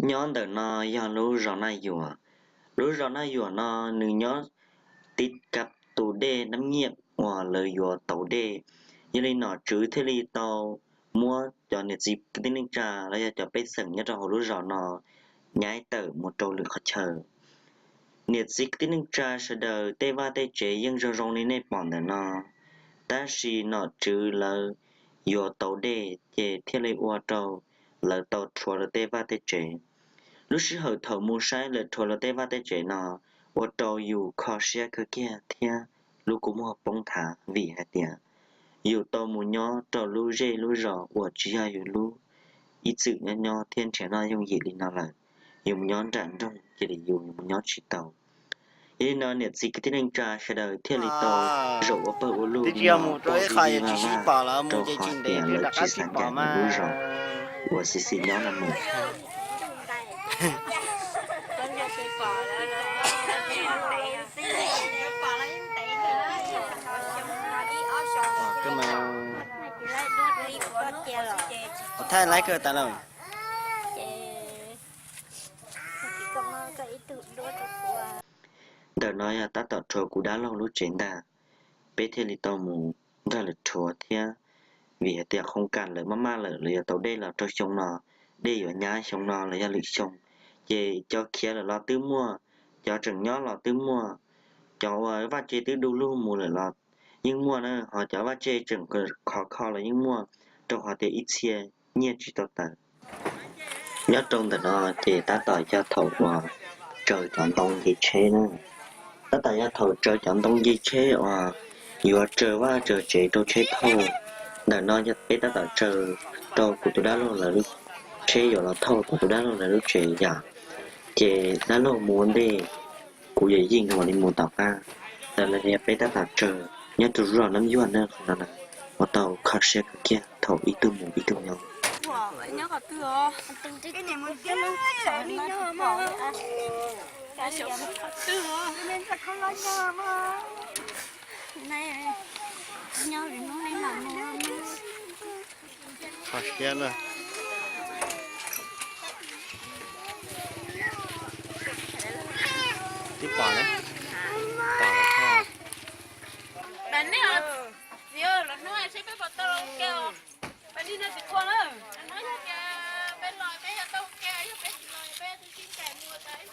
Nyob ntawm no yog lub zos Naj Yuam. Lub zos Naj Yuam no nws nyob tib kab tus dej Nab Nyiaj uas lawv yuav tauv dej. Yog li nom tswv thiaj li tau muab cov niam txiv kwv tij neej tsa los yog cov pej xeem nyob rau hauv lub zos no nyaib tawm mus rau lwm qhov chaw. Niam txiv kwv tij neej tsa sawv daws tej vaj tej tsev yeej zoo zoo li nej pom ntawm no, tab sis nom tswv lawv yuav tauv dej ces thiaj li ua rau lawv tau rhuav lawv tej vaj tej tsev. Lub sij hawm thaum mus saib lawv rhuav lawv tej vaj tej tsev no ua rau yus kho siab kawg kiag thiab lub kua muag poob nthav vim hais tias yus tau mus nyob rau lub zej lub zos uas tsis yog yus lub, ib txwm nyob nyob thiab nrhiav noj yooj yim li no lawm, yus mus nyob nram nroog cia li yus mus nyob tsis tau. Yog li no niam txiv kwv tij neej tsa sawv daws thiaj li tau zaum ua pawg ua lug li no, pom vaj vaj rau qhov tias lawv tsis xav kam lub zos uas xis xis nyob no mus. Thaij laib kawg tas lawm. Ntawm no yog tab tom rhuav kuv dab laug lub tsev ntag, peb thiaj li tau mus nrog lawv rhuav thiab, vim hais tias qhov kam lawv maj maj lawm, lawv yuav tau dej los rau xyoo no, dej yuav nyab xyoo no los yog lwm xyoo, ces cov khiav lawm los twb muaj, cov tseem nyob los twb muaj, cov uas vaj tse twb du lug mus lawm los yeej muaj na, ho cov vaj tse tseem khov kho los yeej muaj, rau qhov tias ib txhia nyiaj tsis tau tawm. Nyob rau ntawm no ces tab tom yog thaum uas tsaws cov ntoo nce tsheb na. Tab tom yog thaum tsaws cov ntoo nce tsheb uas yuav tsaws vaj tsaws tsev rau tsheb thauj. Ntawm no yog peb tab tom tsaws rau kuv tus dab laug lawv lub tsheb yuav los thauj kuv tus dab laug lawv lub tsev yom. Ces dab laug mus ua ntej, kuv yawm yij mam li mus tom qab. Ntawm no yog peb tab tom tsaws nyob rau zos Nab Yuaj na, qhov no na, ua tau kho siab kawg kiag thaum ib tug mus ib tug nyob. Kho siab na. Twb pom ne, pom lawm. Txiv, los hnub seb peb puas tau ua ke os. Peb li no tsis ua na. Hnub yog tias peb los peb yuav tau ua ke, yog peb tsis los peb tus sib ncaim mus tas ib